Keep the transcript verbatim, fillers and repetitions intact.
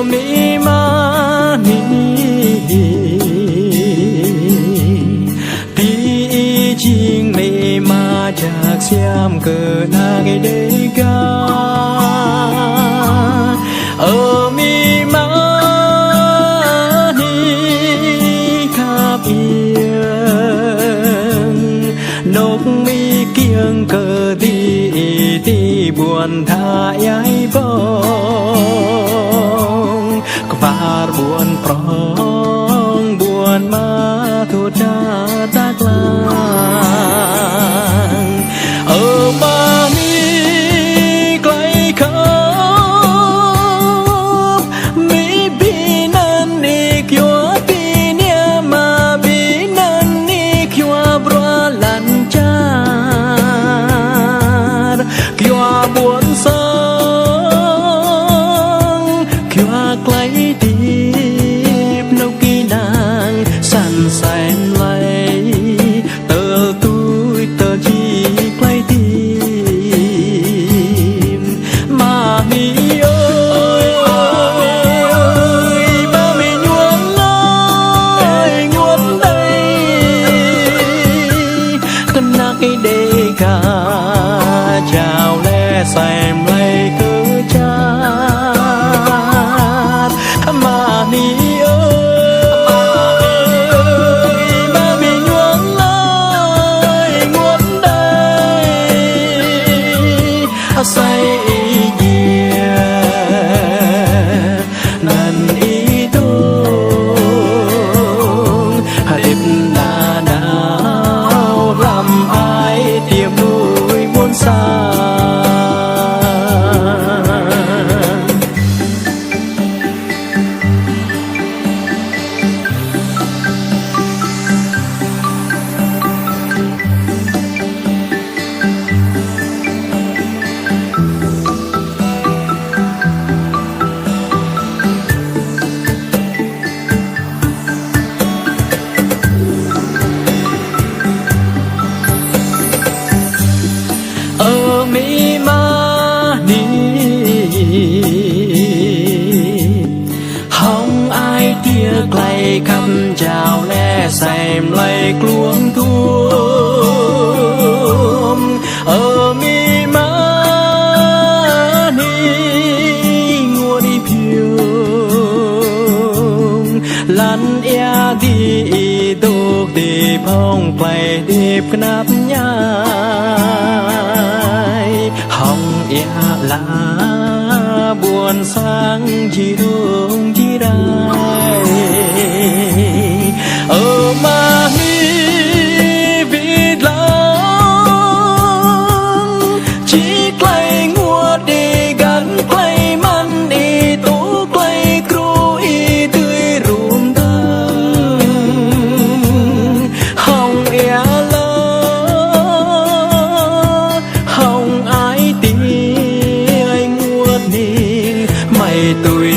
Amĭ ama hni, ti jing amĭ ama jăk siam kơ anak Dega. Amĭ ama hni khăp iêng, anôk amĭ kiêng kơ diih ti ƀuôn Thai Ai Bông, kwar ƀuôn prŏng ƀuôn Ama Thut Dak Lăng. Ơ ama hni klei khăp, amĭ bi anăn ih kyua bi niê, ama bi anăn ih kyua bruă lăn čar, kyua ƀuôn sang, kyua klei hdĭp anôk ih năng, săn asei mlei tơl tuč tơl jih klei hdĭp. Ama hni ơi, ama hni ơi, ba amĭ ñuăl lei ênguôt đei, kơ anak Dega jao leh asei mlei kơ čar. Ama hni ơi, ama hni ơi, ba amĭ ñuăl lei ênguôt đei, asei ih djiê anăn ih dôk hdĭp nanao hlăm ai tiê mnuih ƀuôn sang. Ơ amĭ ama hni, hŏng ai tiê klei khăp jao leh asei mlei kluôm dhuôm. Ơ amĭ ama hni ênguôt ih phiung, lăn êa diih dôk hdĭp hŏng klei hdĭp knap mñai, hŏng êa ala ƀuôn sang jih rông jih rai. Ơ ama hni wĭt lač jih klei ênguôt ih găn klei măn ih tŭ klei kru ih dưi rŭm dơ̆ng hŏng êa ala, hŏng ai tiê ênguôt hnĭng, hmei tui